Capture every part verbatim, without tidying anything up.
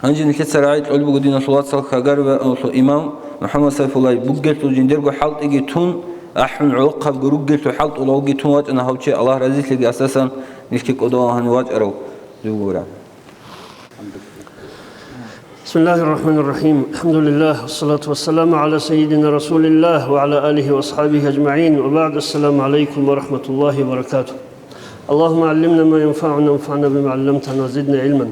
Гьанже нилъеца рагӀи кьолеб буго, диналъул вацал, хагар ва имам МухӀаммад Сайфуллай бугелъул жиндирго хӀалтӀиги тун, ахӀун гӀолохъабго ругелъул хӀалтӀулагъуги тун вачӀана гьав чи, Аллагь разилъиги асасан нилъги кӀодолан гьанив вачӀарав. Дугура. بسم الله الرحمن الرحيم. الحمد لله، والصلاة والسلام على سيدنا رسول الله وعلى آله وأصحابه أجمعين. وبعد، السلام عليكم ورحمة الله وبركاته. اللهم علمنا ما ينفعنا وانفعنا بما علمتنا وزدنا علما.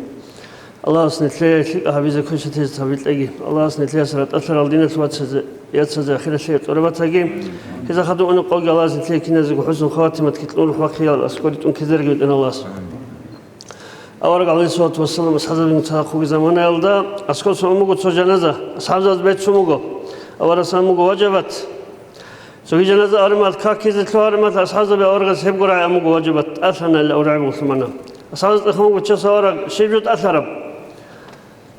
Аллагьас нилъее лъикӀаб гьабизе квешатизе тавфикъ кьеги. Аллагьас нилъеяс ратӀалъарал диналъ вацазе, яцазе ахиралъе тӀурабатаги. Гьезда хадув унеб къоги Аллагьас нилъее киназего хӀусн хаватимат кьун рухӀвахъиял аскӀоре тӀун ккезареги БетӀергьан Аллагьас. Авараг, гӀалайгьиссалату вассалам, асхӀабзабин цадахъ вугеб заманаялда аскӀосан буго цо жаназа, асхӀабзабаз бецун буго, аварагасан буго важабат. Цоги жаназа армал, какизе лъугьармал, асхӀабзаби аварагас гьебго рагӀи амуго важабат тӀалъана ил аварагӀи бусурмана. АсхӀабзабаз тӀехун буго чияс авараг, щиб жо тӀалъараб?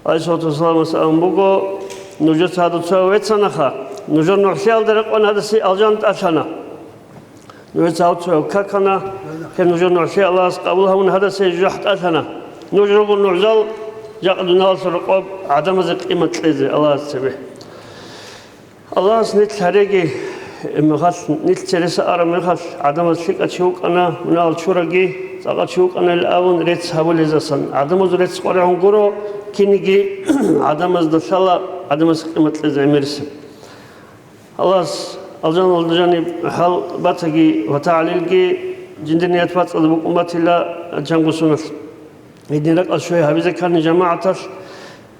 ГӀалайгьиссалату вассаламас абун буго, нужеца гьадуцаго вецанаха, нужер нугӀлъиялда рекъон гьадасе алжан тӀалъана. Нужеца гьавцояв какана, гьеб нужер нугӀлъи Аллагьас къабул гьавун гьадасе жужахӀ тӀалъана. Нуж руго нугӀзал, жакъа дуниялалъул рокъоб гӀадамазе къимат кьезе Аллагьас цебе. Аллагьас нилъ гьареги, мехалъ нилъ цереса араб мехалъ, гӀадамаз лъикӀав чи вукӀана, мунагьал чураги, цӀакъав чи вукӀанайилан абун рецц гьабулезасан. ГӀадамазул рецц къваригӀун гуро, кинниги гӀадамазда лъала гӀадамазе къимат кьезе гӀемерисеб. Аллагьас алжаналда жаниб хӀал батаги ва тагӀлилги, жиндир ният бацӀцӀадаб букӀун батила, чанго соналъ. Гьедин ракӀал щвей гьабизе ккани жамагӀаталъ,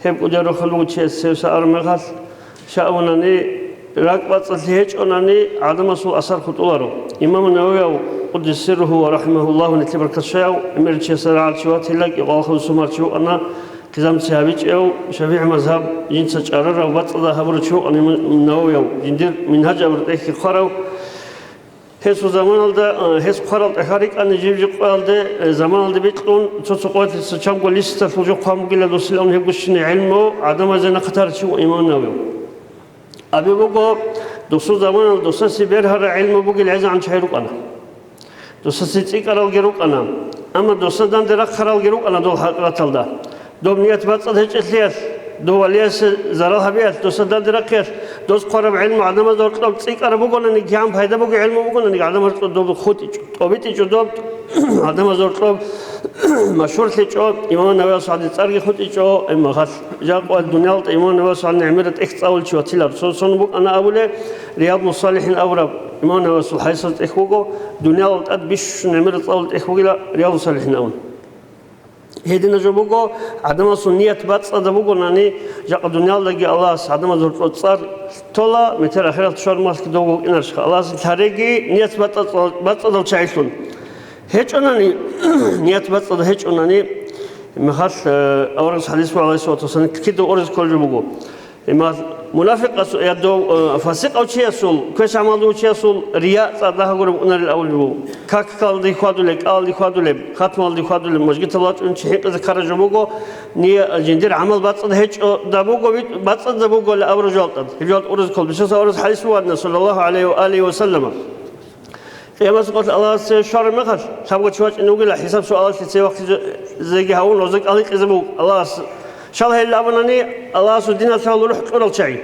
гьеб кӀудияб рохел буго чияс цевса араб мехалъ, щай абунани, ракӀ бацӀцӀалъи гьечӀонани, гӀадамасул асар хутӀуларо. Имам Нававияв, къуддиса сирругьу ва рахӀимагьуллагьу, нилъер баркат щаяв, гӀемер чиясда рагӀал чи ватила, кӀикъоялда хадув сумал чи вукӀана, хъизамци гьабичӀев, ШафигӀи мазгьаб жинца чӀарарав, бацӀцӀадаб гьабурав чи вукӀана Имам Нававияв, жиндир Мингьаж абураб тӀехьги хъварав. Гьесул заманалда, э, гьес хъварал тӀехьа рикӀкӀана жиб-жиб къоялде, э, заманалде бикьун, цо-цо къоялъ чанго лисицалъул жо хъван бугила досилан гьебго щине гӀелму гӀадамазе нахъа тарав чи вукӀана Имам Нававияв. Абе буго, досул заманалда досасе бергьараб гӀелму бугел гӀезегӀан чагӀи рукӀана. Досасе цӀикӀкӀаралги рукӀана, амма досда данде рахъаралги рукӀана дол хӀакъикъаталда. Доб ният бацӀцӀад гьечӀелъиялъ, дов валиясе зарал гьабиялъ, досда данде рахъиялъ, дос хъвараб гӀелму гӀадамазда гьоркьоб цӀикӀкӀараб бугонаниги, кигӀан пайда бугеб гӀелму бугонаниги, гӀадамаз гьоркьоб доб хутӀичӀо, тӀобитӀичӀо доб, гӀадамаз гьоркьоб машгьурлъичӀо, Имам Нававиясул гӀадин цӀарги хутӀичӀо, амма гьалъ жакъа дуниялалда Имам Нававиясул гӀадин гӀемераб тӀехь цӀалулев чи ватиларо. Цо-цо букӀана абулеб, Риядус-Салихин абураб Имам Нававиясул хӀадисаз тӀехь буго, дуниялалда тӀад бищун гӀемераб цӀалулеб тӀехь бугила Риядус-Салихин абун. Гьединаб жо буго, гӀадамасул ният бацӀцӀадаб бугонани, жакъа дуниялалдаги Аллагьас гӀадамазул цӀар тола, метер ахират щвармалъги довго вукӀинарищха, Аллагьас лъареги ният бацӀцӀа-, бацӀцӀадал чагӀилъун. ГьечӀонани, ният бацӀцӀадаб гьечӀонани, мехалъ, э, аварагас хӀадис буго, гӀалайгьиссалату вассалам, кида оризе кколеб жо буго. Имал мунафикъасул, я дов, э, фасикъав чиясул, квеш гӀамал дов чиясул рия цӀар дагьаб гуреб унарил авулеб буго. Какалде хьвадулеб, кӀалалде хьвадулеб, хатмалде хьвадулеб, мажгиталде вачӀун чи хӀинкъизе ккараб жо буго, ния-, жиндир гӀамал бацӀцӀад гьечӀо, да буго, вит-, бацӀцӀадаб буго ла абураб жо тӀад. Гьеб жо тӀад оризе ккол. Бищун аварагас хӀадис буго, саллаллагьу гӀалайгьи ва алигьи ва саллама. Къиямасеб къоялъ Аллагьасе щвараб мехалъ, лъабго чи вачӀине вугила, хӀисаб-суалалъе цевехъизеги гьавун, гьезда кӀал гьикъизе буго Аллагьас. Щал гьел абунани, Аллагьасул диналъул рухӀ кьурал чагӀи.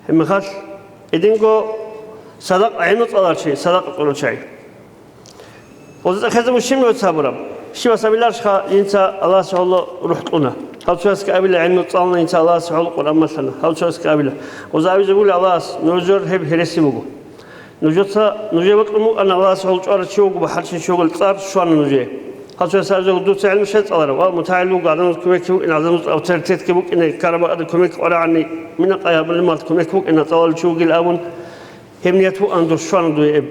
Гьеб мехалъ, гьединго садакъа, гӀелму цӀаларав чи, садакъа кьурав чагӀи. Гьезда цӀехезе буго щиб нужеца гьабураб? Щивас абиларищха, жинца Аллагьасе гьоло рухӀ кьуна. Гьав цоясги абила, гӀелму цӀалуна, жинца Аллагьасе гьоло Къуръан малъана. Гьав цоясги абила. Гьезда абизе буго Аллагьас, нужер гьеб гьереси буго. Нужеца, нужее бокьун букӀана Аллагьасе гьоло чӀварав чи вуго, бахӀарчи чи вуго, цӀар щвана нужее. Гьав цояс абизе буго, дуца гӀелму щай цӀаларав? Ва мутагӀил вуго, гӀадамаз кумекги букӀина, гӀадамаз авторитетги букӀина, карабаада кумек къварагӀани, мина къаябулеб мал кумек букӀина, цӀалулев чи вугил абун. Гьеб ният букӀана дур, щвана дуе гьеб.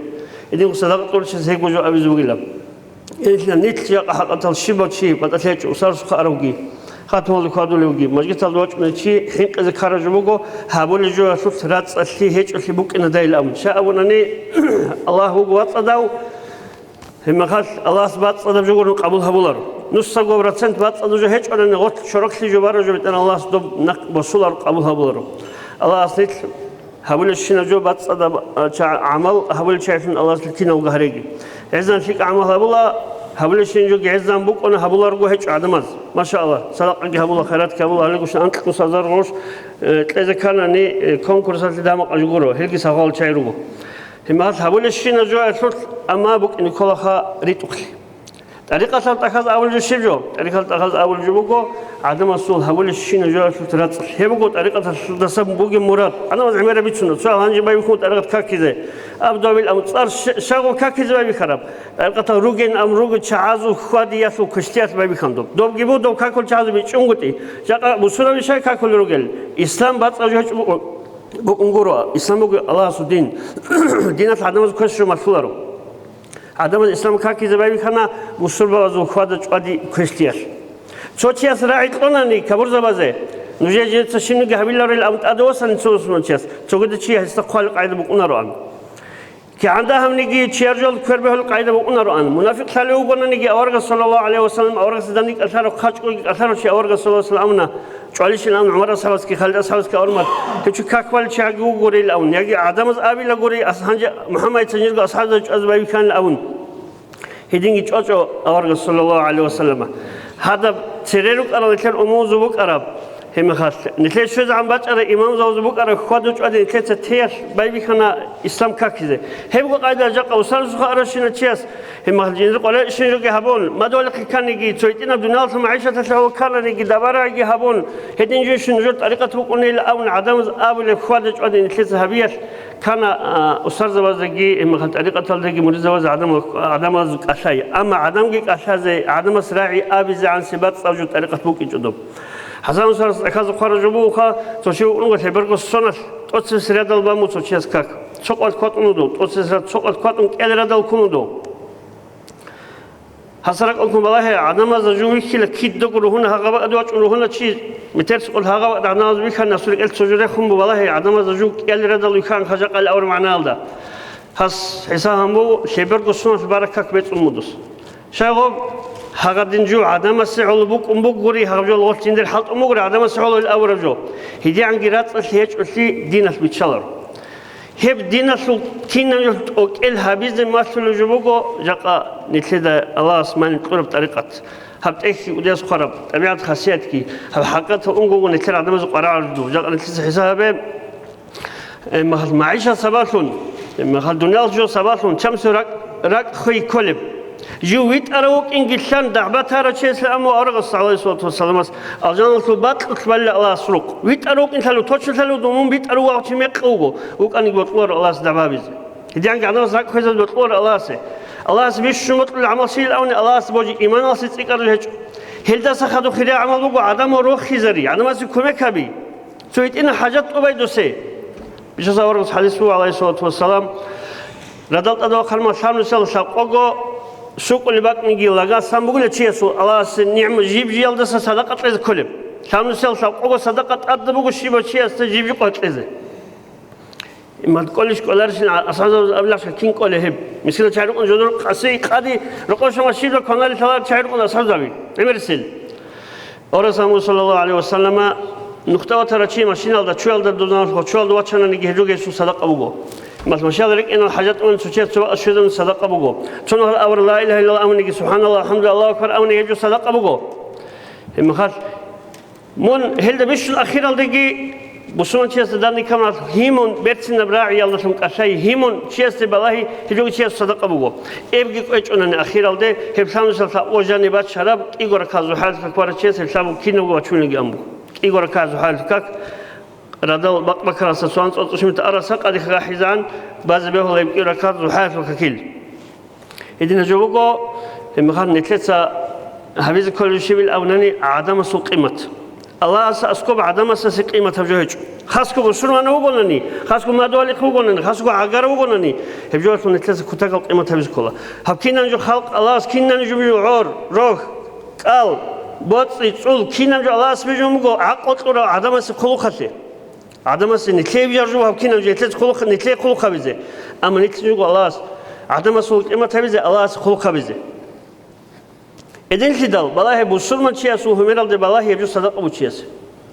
Гьединго садакъа кьурав чияс гьебго жо абизе бугила. Гьелъ нилъ жакъа хӀакъатал щибав чи батӀалъи гьечӀо, усарсухъа аравги, хатмалде хьвадулевги, мажгиталде вачӀунев чи хӀинкъизе ккараб жо буго, гьабулеб жоялъулъ рацӀцӀалъи гьечӀолъи букӀинадайилан абун. Щай абунани, Аллагь вуго вацӀцӀадав, гьеб мехалъ Аллагьас бацӀцӀадаб жо гурони къабул гьабуларо. Нусаго процент бацӀцӀадаб жо гьечӀонани, гъорлъ чороклъи жо бараб жо БетӀергьан Аллагьас доб нахъ босуларо, къабул гьабуларо. Аллагьас нилъ гьабулебщинаб жо бацӀцӀадаб, а, ча-, гӀамал гьабулел чагӀилъун Аллагьас нилъ киналго гьареги. ГӀезегӀан лъикӀаб гӀамал гьабула, Гьабулебщинаб жо гӀезегӀан букӀана, гьабуларго гьечӀо гӀадамаз. Машаалла, садакъаги гьабула, хайратги гьабула, гьале гушин анкьго сазар гъош, э, кьезе кканани, э, конкурсалъе дамакъа жугуро, гьелги сахавал чай руго. Гьебмехалъ гьабулебщинаб жо гьелъулъ, амма букӀине кколаха ритӀухълъи. ТӀарикъатал тӀахьаз абулеб жо щиб жо? ТӀарикъатал тӀахьаз абулеб жо буго, гӀадамасул гьабулебщинаб жо гьелъулъ рацӀцӀалъ. Гьеб буго тӀарикъаталдасан бугеб мурад. ГӀадамаз гӀемераб бицуна, цо гьанже байбихьун тӀарикъат какизе. Аб давил ам цӀар щ-, щагъул какизе байбихьараб. ТӀарикъатал ругин ам руго чагӀазул хьвадиялъул квешлъиялъ байбихьан доб. Добги буго доб какул чагӀазул бичӀчӀунгутӀи. Жакъа бусурабищай какулел ругел? Ислам бацӀцӀал жо гьечӀо букӀун-, букӀун гуро. Ислам буго Аллагьасул дин. Диналъ гӀадамаз квеш жо малъуларо. ГӀадамаз ислам какизе байбихьана бусурбабазул хьвада-чӀвади квешлъиялъ. Цо чияс рагӀи кьунани кабурзабазе, нужее жинца щибниги гьабиларил абун тӀаде восани цо мусулман чияс, цогидав чи гьесда хъвалеб къайда букӀунароан. КигӀан дагьабниги чияр жал квербегьулеб къайда букӀунароан. Мунафикъ лъалев вугонаниги аварагас, саллаллагьу гӀалайгьи ва саллам, аварагасда дандекӀ кӀалъарав, хъачӀкӀоги кӀалъарав чи аварагас, саллаллагьу гӀалайгьи ва саллам, амуна, чӀвалищин абун ГӀумар асхӀабасги, Халид асхӀабасги абурмат, гьев чи как балев чияги вугорил абун, яги гӀадамаз абила гури, ас-, гьанже МухӀаммадица жинирго асхӀабзабаз чӀвазе байбихьанил абун. Гьединги чӀвачӀо аварагас, саллаллагьу гӀалайгьи ва саллама. Гьадаб цере рукӀарал нилъер умумузул букӀараб, гьебмехалъ, нилъер щвезегӀан бачӀарай имамзабазул букӀараб хьвада-чӀвади нилъеца теялъ байбихьана ислам какизе. Гьебго къайда жакъа усарсухъа аращина чияс, гьебмехалъ жиндир къваригӀел щин жоги гьабун, мадугьалихъе кканиги, цо гьитӀинаб дуниялалъул магӀишаталъе гьавун ккананиги, дабараги гьабун, гьедин жо щин жо тӀарикъат букӀунейилан абун гӀадамаз абулеб хьвада-чӀвади нилъеца гьабиялъ ккана, а, усарзабаздаги, гьебмехалъ тӀарикъаталдаги муридзабазе гӀадамал-, гӀадамаз кӀалъай. Амма гӀадамги кӀалъазе, гӀадамас рагӀи абизегӀанси бацӀцӀав жо тӀарикъат букӀинчӀо доб. ХӀасан устарас тӀахьазда хъвараб жо бугоха, цо чи вукӀунаго лъеберго соналъ тӀоцебесеб рядал бан буго цо чияс как. Цо къват кватӀун вуго дов, тӀоцебесеб ряд-, цо къват кватӀун кӀиялеб рядал ккун вуго дов. Гьасда ракӀалдехун балагье, гӀадамазда жо вихьила кидаго ругьуна гьагъаб бакӀалде вачӀун ругьуна чи, метер цӀикӀкӀун гьагъаб бакӀалде гӀадамаз вихьана, гьасул рекӀелъ цо жо рехун буго балагье, гӀадамазда жо кӀиялеб рядал вихьана хъажакъали авар магӀнаялда. Гьас хӀисаб гьабун буго, лъеберго соналъ бараб как бецӀун буго дос. Щай гъоб, гьагъадин жо гӀадамасе гӀоло букӀун бугури, гьаб жо гъолъ жиндир хӀалтӀун бугури, гӀадамасе гӀоло ил авураб жо. ГьедигӀанги рацӀцӀалъи гьечӀолъи диналъ биччаларо. Гьеб диналъул кинаб жо тӀокӀел гьабизе малъулеб жо буго, жакъа нилъеда Аллагьас мани кьураб тӀарикъат. Гьаб тӀехьги кӀудияс хъвараб, тӀабигӀат-хасиятги, гьаб хӀакъатал унго-унго нилъер гӀадамазда къваригӀараб жо. Жакъа нилъеца хӀисаб гьабе, э, магь-, магӀишат сабаблъун, э, магь-, дуниялалъул жо сабаблъун, чамсул ракӀ, ракӀ хвей кколеб. Жив витӀарав вукӀинги лъан дагӀба тарав чиясда амма аварагас, гӀалайгьиссалату вассаламас, алжаналъул бакьулъ балила Аллагьас рукъ. ВитӀарав вукӀин лъалев, точно лъалев, дун мун битӀарав вугев чи мекъи вуго, вукӀаниги бокьуларо Аллагьас дагӀба гьабизе. Гьединги гӀадамаз ракӀ хвезазе бокьуларо Аллагьасе. Аллагьасе бищун бокьулеб гӀамал щибилан абуни, Аллагьасе божи иманалъе цӀикӀкӀараб гьечӀо. Гьелдаса хадуб хирияб гӀамал буго гӀадамал рохизари, гӀадамазе кумек гьаби. Цо гьитӀинаб хӀажат тӀубай досе. Бищун аварагас хӀадис буго, гӀалайгьиссалату вассалам, радал тӀадвахъарма лъабнусиялда лъабкъого сукӀулеб бакӀниги лага сан бугила чиясул Аллагьасе нигӀмат жиб-жиялдаса садакъа кьезе кколеб. Лъабнусиялда лъабкъого садакъа тӀадаб буго щибав чиясда жиб-жиб къо кьезе. Мад кӀолищ кӀоларищин, а-, асхӀабзабаз абилахъа кин кӀолеб гьеб? Мискинал чагӀи рукъун жодор къаси къади, рокъов шамал щибла кваналел лъаларел чагӀи рукъун асхӀабзаби. ГӀемерисел. Аварагас, саллаллагьу гӀалайгьи ва саллама, нухда ватарав чи машиналда, чуялда дузаналъухъ, чуялда вачананиги гьеб жо гьесул садакъа буго. Мал машиналда рекӀинал хӀажат унел цо чияс цо бакӀалъ щвезабун садакъа буго. Цо нухалъ авар ла илагьа иллаллагь абуниги, субхӀаналлагь, алхӀамдулиллагь, Аллагьу акбар абуниги гьеб жо садакъа буго. Гьебмехалъ, мун гьелда бищун ахиралдаги бусурманчиясда данде камал гьимун, берцинаб рагӀиялдалъун кӀалъай гьимун, чиясде балагьи, гьеб жоги чиясул садакъа буго. Эбги кӀвечӀунани ахиралде, гьеб лъабнусиялда лъабкъого жаниб бачараб, кӀиго ракагӀат зухӀаялъул как барав чияс гьеб лъабго кинабго бачунилан буго. КӀиго ракагӀат зухӀаялъул как, радал бакъбакаралдаса цо анцӀ анцӀго щиб мугӀ араса къади хагахӀизегӀан базе бегьула гьеб кӀиго ракагӀат зухӀаялъул какил. Гьединаб жо буго, гьебмехалъ нилъеца гьабизе кколеб щибил абунани гӀадамасул къимат. Аллагьас аскоб гӀадамасасе къиматаб жо гьечӀо. Хасго бусурманав вугонани, хасго мадугьалихъ вугонани, хасго гӀагарав вугонани, гьеб жоялъул нилъеца кутакаб къимат гьабизе ккола. Гьаб кинаб жо халкъ Аллагьас кинаб жо бижун гӀор, рогь, кӀал, боцӀи, цӀул, кинаб жо Аллагьас бижун буго гӀакълу кьурав гӀадамасе хъулухъалъе. ГӀадамасе нилъее вижаржу гьаб кинаб жо, нилъеца хъулухъ-, нилъее хъулухъ гьабизе. Амма нилъ жуго Аллагьас, гӀадамасул къимат гьабизе, Аллагьасе хъулухъ гьабизе. Гьединлъидал балагье бусурманчиясул гьумералде балагье гьеб жо садакъа буго чиясе.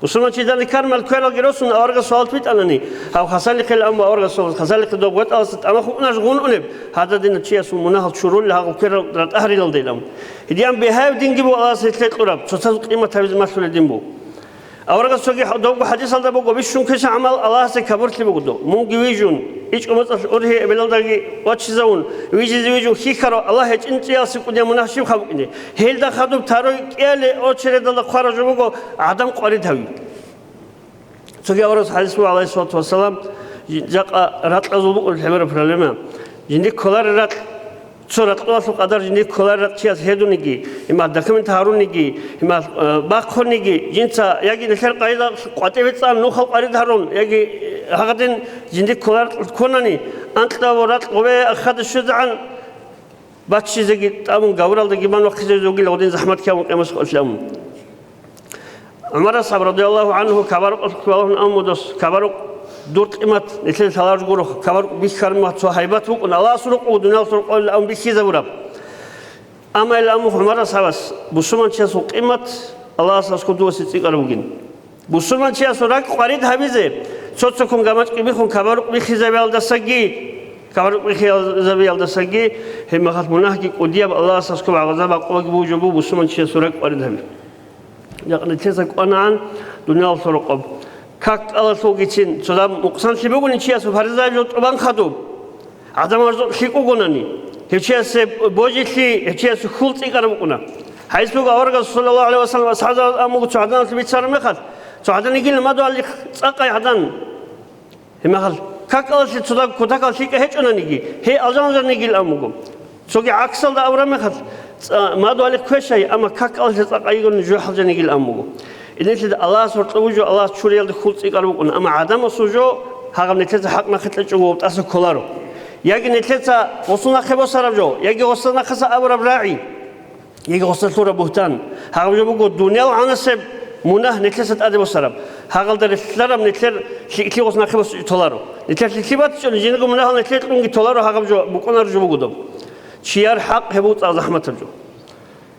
Мусулманчи данде ккармал квералги росун, аварагас суал битӀанани, гьав хасалихъе ламу аварагас суал, хасалихъе доб гъветӀаласа тӀамах вукӀунарищ гъун унеб, гьададина чиясул мунагьал чурулел гьагъаб кверал ратӀагьарилалдайилан. Гьединан бигьаяб динги буго Аллагьас гьелъе кьураб, цоцаз къимат гьабизе малъулеб дин буго. Аварагас цоги хӀа-, добго хӀадисалда буго, бищун квешай гӀамал Аллагьасе кабурлъи бугодо. Мунги вижун, ичӀго мацӀалъ ургьи эбелалдаги вачизавун, вижизе вижун хьихьарав Аллагь гьечӀин цӀиялъе кӀудияв мунагь щибха букӀине. Гьелда хадуб тарой кӀияле очередалда хъвараб жо буго гӀадан къварид гьави. Цоги аварагас хӀадис буго, гӀалайгьиссалату вассалам, жакъа ракьазул букӀун лъебераб проблема. Жиндир кколарел ракь, цо ракьалъул къадар жиндир кколарел ракь чияс гьедуниги, гьимал документ гьаруниги, гьимал, э, бахъуниги, жинца яги нилъер къайда къватӀибе цӀан нухал къварид гьарун, яги, э, гьагъадин жиндир кколарел ккунани, анкьаб ракь гъубе ахада щвезегӀан, баччизеги тӀамун, гавуралдаги бан вахъизе вугила гъудин захӀмат ккун къемас къолъи амун. ГӀумар асхӀаб радияллагьу гӀанху кабарукъалъухъ валагьун аммудас, кабарукъ дур къимат нилъеда лъаларж гуро, кабарукъ бихьарма цо гьайбат букӀун, Аллагьас рукъу, дуниялалъ рукъойилан бихьизабураб. Амма ил амухъ ГӀумар асхӀабас, бусурманчиясул къимат Аллагьас аскӀов дувасе цӀикӀкӀараб бугин. Бусурманчиясул ракӀ къварид гьабизе, цо-цоккун гамачӀги биххун кабарукъ биххизабиялдасаги, кабарукъ биххизабиялдасаги, гьеб мехалъ мунагьги кӀудияб Аллагьас аскӀоб гӀазаб гӀакъубаги бугеб жо буго бусурманчиясул ракӀ къварид гьаби. Жакъа нилъеца кӀванагӀан дуниялалъул рокъоб. Как кӀалалъулгицин цо дагьаб мукъсанлъи бугони чиясул фаризаяб жо тӀубан хадуб. ГӀадамазул лъикӀ вугонани, гьев чиясе божилъи, гьев чиясе хьул цӀикӀкӀараб букӀуна. ХӀадис буго, аварагас, саллаллагьу гӀалайгьи ва саллам, асхӀабзабаз амуго цо гӀаданалъе бицараб мехалъ, цо гӀадан йигила мадугьалихъ цӀакъай гӀадан. Гьеб мехалъ, как кӀалалъе цо даг кутакал лъикӀа гьечӀонаниги, гьей алжан-алжан йигила амуго. Цоги гӀаксалда абураб мехалъ, цӀа-, мадугьалихъ квешай, амма как кӀалалъе цӀакъай йигони жо хӀалжан йигила амуго. Гьединлъидал Аллагьас гьоркьов жо Аллагьас чуриялда хьул цӀикӀкӀараб букӀуна, амма гӀадамасул жо гьагъаб нилъеца хӀакъ нахъе кьечӀого гъоб тӀаса кколаро. Яги нилъеца гъосул нахъе босараб жо, яги гъосда нахъаса абураб рагӀи, яги гъосда лъураб бугьтан. Гьагъаб жо буго дуниял гӀанасеб мунагь нилъеца тӀаде босараб. Гьагъалда релълъараб нилъер лъикӀлъи гъос нахъе босичӀо толаро. Нилъер лъикӀлъи батичӀони, жиндирго мунагьал нилъее кьунги толаро, гьагъаб жо букӀунареб жо буго доб. Чияр хӀакъ гьеб буго цӀакъ захӀматаб жо.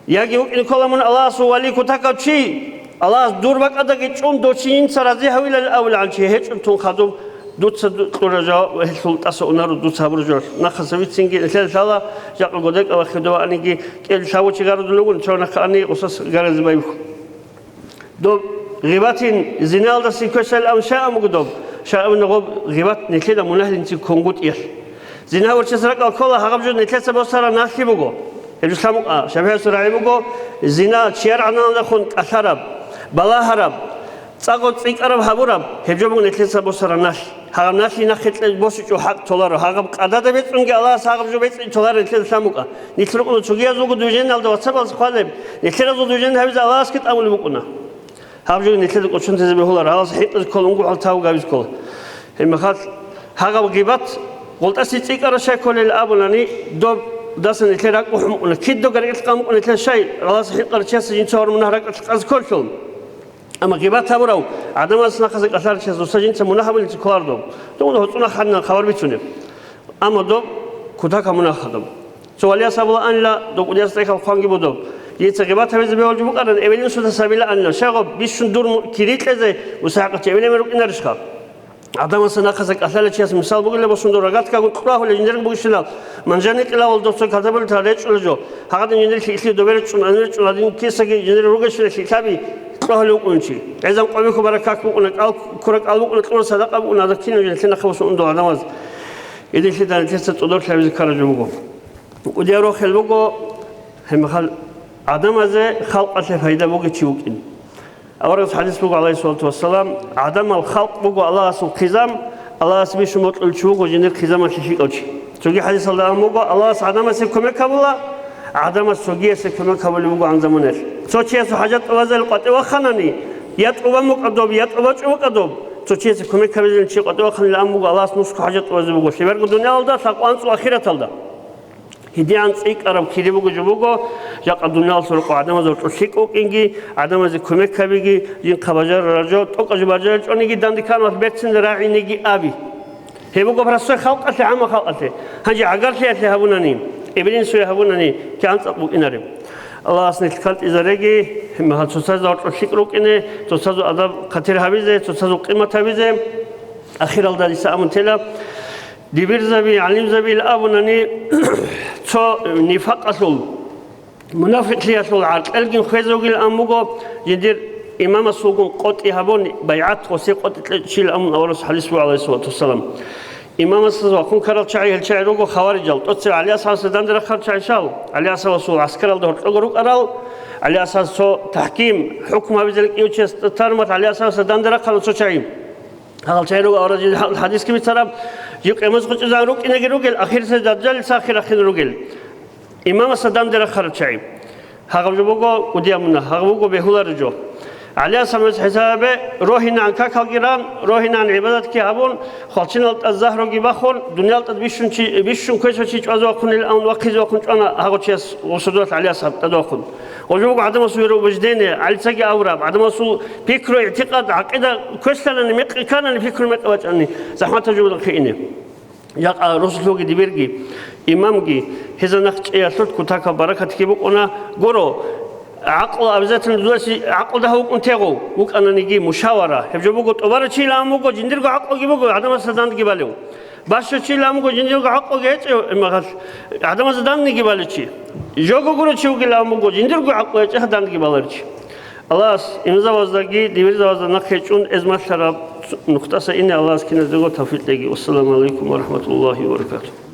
Яги вукӀине ккола мун Аллагьасул вали кутакав чи, Аллагьас дур бакӀалдаги чӀун дов чи жинца рази гьавилал авулгӀан чи гьечӀун тун хадуб, дуца ду-, кьураб жаваб гьелъул тӀаса унаро дуца гьабураб жо. Нахъаса вицинги нилъеда лъала, жакъа годекӀа вахъида ваъаниги кӀел лъабго чи гарадулев вугони, цо нахъа ани гъосас гаразе байбихьу. Доб гъибатин зиналдаса квешал ам шагьан буго доб, шагьаб гъоб гъибат нилъеда мунагьлинцин кунгутӀиялъ. Зина гьабурчияс ракӀал ккола гьагъаб жо нилъеца босараб налъи буго. Гьеб жо лъабго, а, ШафигӀиясул рагӀи буго, зина чияр гӀаналдехун кӀалъараб, балагьараб, цӀакъго цӀикӀкӀараб гьабураб, гьеб жо буго нилъеца босараб налъ. Гьагъаб налъи нахъе кье босичӀо хӀакъ толаро, гьагъаб къадада бецӀунги Аллагьас гьагъаб жо бецӀи толаро нилъеда лъан букӀа. Нилъ рукӀуна цогиязулго движениялда вацабалъ хъвалеб, нилъеразул движение гьабизе Аллагьасги тӀамулеб букӀуна. Гьаб жо нилъеда кӀочон тезе бегьулар, гьалас хӀинкъизе ккола, унго гьал тавго гьабизе ккола. Гьеб мехалъ гьагъаб гъибат гъолтӀасе цӀикӀкӀараб щай кколел абунани, доб дасан нилъер ракӀ бухӀун букӀуна. Кидаго рекӀелъ къан букӀуна нилъер щай, гьалас хӀинкъарав чиясе жинца гьавар мунагь ракӀалъ къазе кколелъул. Амма гъибат гьабурав гӀадамаз нахъаса кӀалъарав чияс дуца жинца мунагь гьабулин цӀикӀкӀараб доб. Дов гьоцӀунахъанилан хабар бицунеб. Амма доб кутакаб мунагь гьадаб. Цо валияс абула анила, доб кӀудияс тӀехьал хъванги будоб. Жинца гъибат гьабизе бегьулеб букӀаран, эбел-инсуда сабила анила. Щай гъоб, бищун дур му-, кири кьезе, мусахӀакъат эбел-эмен рукӀинарищха? ГӀадамаса нахъаса кӀалъалев чияс мисал бугила босун дур рогатикагун кьурагьулел жиндирго бугищинал, манжани кьилавал досул катабултал речӀчӀулел жо. Гьагъадин жиндир лъикӀлъи добе речӀчӀун, анир речӀчӀун, гьадин кисаги жиндир ругелщинал лъикӀлъаби кьурагьулев вукӀунчи. ГӀезан къо бихьу баракат букӀуна, кӀал ккура кӀал букӀуна, кьура садакъа букӀуна, гьадаккинав жинлъи нахъа босун дур гӀадамаз. Гьединлъидал нилъеца цӀодорлъи гьабизе ккараб жо буго. КӀудияв рохел буго, гьеб мехалъ гӀадамазе халкъалъе пайда бугев чи вукӀин. Аварагас хӀадис буго, гӀалайгьиссалату вассалам, гӀадамал халкъ буго Аллагьасул хъизан, Аллагьас бищун бокьулев чи вуго жиндир хъизамалъе лъикӀав чи. Цоги хӀадисалда абун буго, Аллагьас гӀадамасе кумек гьабула, гӀадамас цогиясе кумек гьабулеб бугоан заманаялъ. Цо чиясул хӀажат тӀубазел къватӀив ваханани, я тӀубан букӀа доб, я тӀубачӀо букӀа доб, цо чиясе кумек гьабизелин чи къватӀив ваханилан абун буго, Аллагьас нусго хӀажат тӀубазе буго, лъеберго дуниялалда, лъабкъоялда, ахираталда. ГьедигӀан цӀикӀкӀараб кири буго жо буго, жакъа дуниялалъул рокъоб гӀадамазул рокьулъ лъикӀ вукӀинги, гӀадамазе кумек гьабиги, жинхъа бажарараб жо, тӀокӀаб жо бажаричӀониги, дандеккан валъ берцинда рагӀинеги аби. Гьеб буго простой халкъалъе, гӀамма халкъалъе. Гьанже гӀагарлъиялъе гьабунани, эбел-инсуе гьабунани, кигӀан цӀакъ букӀинареб. Аллагьас нилъ кантӀизареги, гьеб мехалъ цоцазда гьоркьор лъикӀ рукӀине, цоцазул адаб-хъатир гьабизе, цоцазул къимат гьабизе. Ахиралда дица абун тела, дибирзаби, гӀалимзабил абунани, цо нифакъалъул, мунафикълъиялъул гӀаркьелгин хвезе вугилан буго, жиндир имамасулгун къотӀи гьабун, байгӀат гъосие къотӀи кьечӀила абун аварагас хӀадис буго, гӀалайгьиссалату вассалам. Имамасдаса вахъун ккарал чагӀи гьел чагӀи руго хаварижал, тӀоцебе ГӀали асхӀабасда данде рахъарал чагӀи щал, ГӀали асхӀабасул гӀаскаралда гьоркього рукӀарал, ГӀали асхӀабас цо тахӀким, хӀукму гьабизе рекӀев чияс тармат ГӀали асхӀабасда данде рахъарал цо чагӀи. Гьал чагӀи руго аварагас жинда хӀадисги бицараб, жив къемаз гъучӀизан рукӀинеги ругел, ахирисеб Дажжалица ахир рахъине ругел. Имамасда данде рахъарал чагӀи. Гьагъаб жо буго кӀудияб мунагь, гьагъаб буго бегьулареб жо. ГӀали асхӀабас хӀисабе рогьинегӀан какалги ран, рогьинегӀан гӀибадатги гьабун, хвалчиналда тӀад загьруги бахун, дуниял тӀад бищун чи, бищун квеша чи чӀвазе вахъунилан абун вахъизе вахъун чӀвана гьагъав чияс, гъосул дуралъ ГӀали асхӀаб тӀад вахъун. Гъо жо буго гӀадамасул вероубеждение, ГӀалицаги авураб, гӀадамасул пикру, игӀтикъад, гӀакъида квешлъанани, мекъи кканани, пикру мекъи бачӀани, захӀматаб жо буго хиине. Жакъа росулъулги дибирги, имамги, гьезда нахъ чӀеялъул кутакаб баракатги букӀуна. Гуро, гӀакълу обязательно дудаса гӀакълу дагьав вукӀун тегъу, вукӀананиги мушавара. Гьеб жо буго, тӀубарав чилан буго, жиндирго гӀакълуги буго, гӀадамасда данги балев. Бащав чилан буго, жиндирго гӀакълуги гьечӀев, имагьал, гӀадамазда данниги балев чи. Жого гуро чи вугилан буго, жиндирго гӀакълу гьечӀев данги баларев чи. Аллагьас имамзабаздаги дибирзабазда нахъе чӀун эзмалъараб нухтаса ине Аллагьас киназдаго тавфикъ кьеги. Вассаламу гӀалайкум ва рахӀматуллагьи ва баракатугьу.